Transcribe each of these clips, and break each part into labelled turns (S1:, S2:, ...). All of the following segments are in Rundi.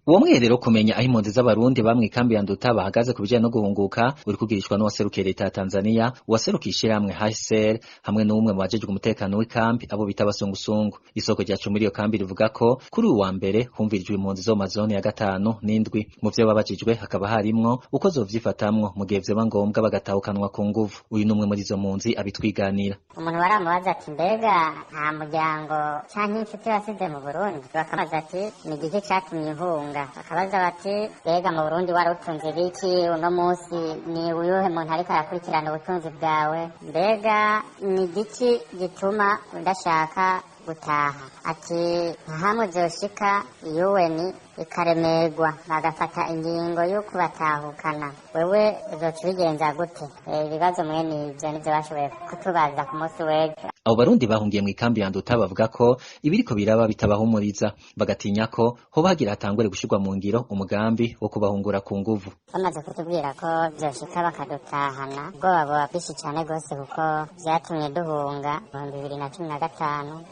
S1: Uwo mwiherero kumenya aho impunzi z'Abarundi bamwe ikambi ya Nduta bahagaze ku bijanye no guhunguka uri kugirishwa n'uwaserukiye leta ya Tanzania, uwaserukiye ishirahamwe HCR hamwe n'umwe mu bajejwe umutekano w'ikambi, abo bita abasungusungu. Isoko ryacu muri iyo kambi rivuga ko kuri uyu wa mbere humvirijwe impunzi zo mu mazone ya 5 n'indwi. Mu vyo babajijwe hakaba harimwo uko zovyifatamwo mu gihe vyoba ngombwa bagatahukanwa ku nguvu. Uyu n'umwe muri izo mpunzi abitwiganira.
S2: Umuntu baramubaza ati: "Mbega nta muryango canke inshuti wasize mu Burundi?" Bakabaza ati: "Ni igiki catumye ihunga?" Bakabaza bati: "Mbega mu Burundi wari utunze ibiki? Uno munsi ni uyuhe muntu ariko arakurikirana ubutunzi bwawe? Mbega ni igiki gituma udashaka gutaha?" Ati: "Nka hamwe vyoshika UN ikaremerwa, bagafata ingingo yo kubatahukana, wewe uzoca ubigenza gute?" Ibibazo mwene ivyo nivyo bashoboye kutubaza ku munsi w'ejo.
S1: Abo Barundi bahungiye mu ikambi ya Nduta bavuga ko ibiriko biraba bitabahumuriza, bagatinya ko hoba hagira hatangure gushirwa mu ngiro umugambi wo kubahungura ku nguvu.
S2: Bamaze kutubwira ko vyoshika bakadutahana, ubwoba buba bwinshi cane rwose, kuko vyatumye duhunga 2015.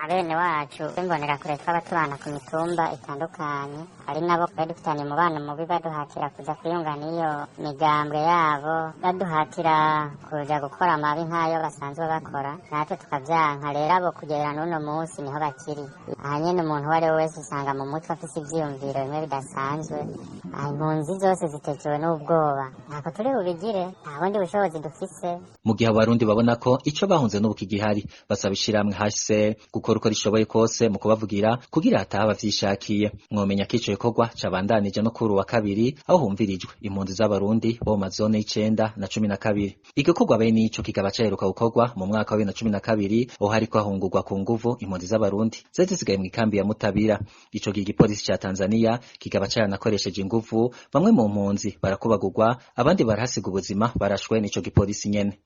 S2: Abene wacu b'Imbonerakure twaba tubana ku mitumba itandukanye, ari nabo twari dufitanye umubano mubi, baduhatira kuja kwiyunga n'iyo migambwe yabo, baduhatira kuja gukora amabi nk'ayo basanzwe bakora, natwe tukavyanka. Rero abo kugera n'uno munsi niho bakiri. Aha nyene umuntu uwo ari we wese usanga mu mutwe afise ivyiyumviro bimwe bidasanzwe. Aha impunzi zose zitekewe n'ubwoba, ntako turi bubigire, nta bundi bushobozi dufise.
S1: Mu gihe Abarundi babona ko ico bahunze n'ubu kigihari, basaba ishirahamwe HCR gukora uko rishoboye kose mu kubavugira kugira hataha abavyishakiye. Mwomenya ko ico gikorwa cabandanije no kuri uwa kabiri, aho humvirijwe impunzi z'Abarundi bo mu mazone y'icenda na 12. Igikorwa bene ico kikaba caheruka gukorwa mu mwaka wa 2012, aho hariko hahungurwa ku nguvu impunzi z'Abarundi zari zisigaye mw'ikambi ya Mutabira. Ico gihe igipolisi ca Tanzania kikaba caranakoresheje inguvu, bamwe mu mpunzi barakubagurwa, abandi barahasiga ubuzima barashwe n'ico gipolisi nyene.